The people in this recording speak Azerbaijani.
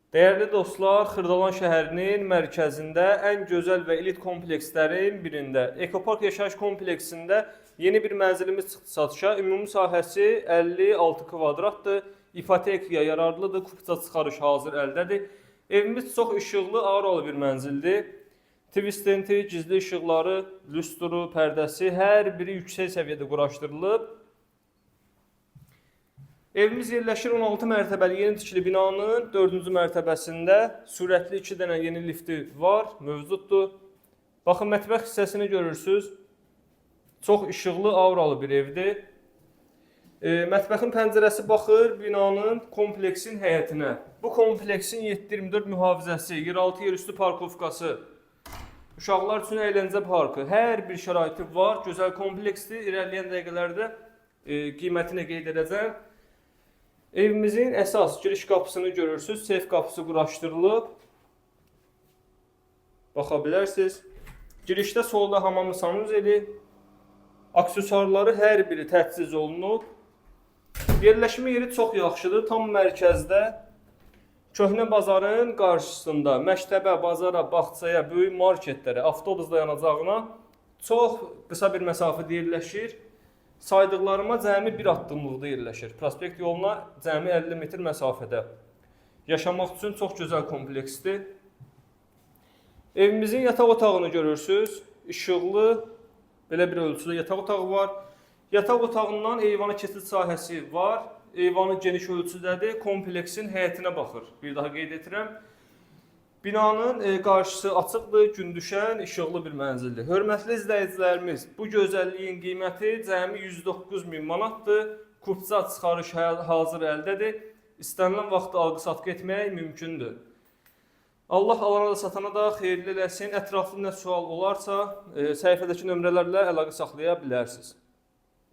Dəyərli dostlar, Xırdalan şəhərinin mərkəzində ən gözəl və elit komplekslərin birində, Ekopark yaşayış kompleksində yeni bir mənzilimiz çıxdı satışa. Ümumi sahəsi 56 kvadratdır. İpotekaya yararlıdır, kupça çıxarış hazır əldədir. Evimiz çox işıqlı, auralı bir mənzildir. TV stenti, gizli işıqları, lüsturu, pərdəsi hər biri yüksək səviyyədə quraşdırılıb. Evimiz yerləşir 16 mərtəbəli yeni tikili binanın 4-cü mərtəbəsində. Sürətli 2 dənə yeni lifti var, mövcuddur. Baxın, mətbəx hissəsini görürsüz. Çox işıqlı, auralı bir evdir. Mətbəxin pəncərəsi baxır binanın, kompleksin həyətinə. Bu kompleksin 7/24 mühafizəsi, yeraltı, yerüstü parkovkası, uşaqlar üçün əyləncə parkı, hər bir şəraiti var. Gözəl kompleksdir. İrəliləyən dəqiqələrdə qiymətini qeyd edəcəm. Evimizin əsas giriş qapısını görürsüz. Seyf qapısı quraşdırılıb. Baxa bilərsiniz. Girişdə solda hamamı sanuzeli. Aksesuarları hər biri təchiz olunub. Yerləşmə yeri çox yaxşıdır. Tam mərkəzdə. Köhnə bazarın qarşısında məktəbə, bazara, bağçaya, böyük marketlərə, avtobus dayanacağına çox qısa bir məsafədə yerləşir. Saydıqlarıma cəmi bir addımlıqda yerləşir. Prospekt yoluna cəmi 50 metr məsafədə. Yaşamaq üçün çox gözəl kompleksdir. Evimizin yataq otağını görürsüz. İşıqlı, belə bir ölçüdə yataq otağı var. Yataq otağından eyvana keçid sahəsi var. Eyvanı geniş ölçüdədir. Kompleksin həyətinə baxır. Bir daha qeyd edirəm. Binanın qarşısı açıqdır, gün düşən, işıqlı bir mənzildir. Hörmətli izləyicilərimiz, bu gözəlliyin qiyməti cəmi 109 min manatdır. Kupça çıxarış hazır əldədir. İstənilən vaxtda alqı-satqı etmək mümkündür. Allah alana da satana da xeyirli eləsin. Ətraflı nə sual olarsa, səhifədəki nömrələrlə əlaqə saxlaya bilərsiniz.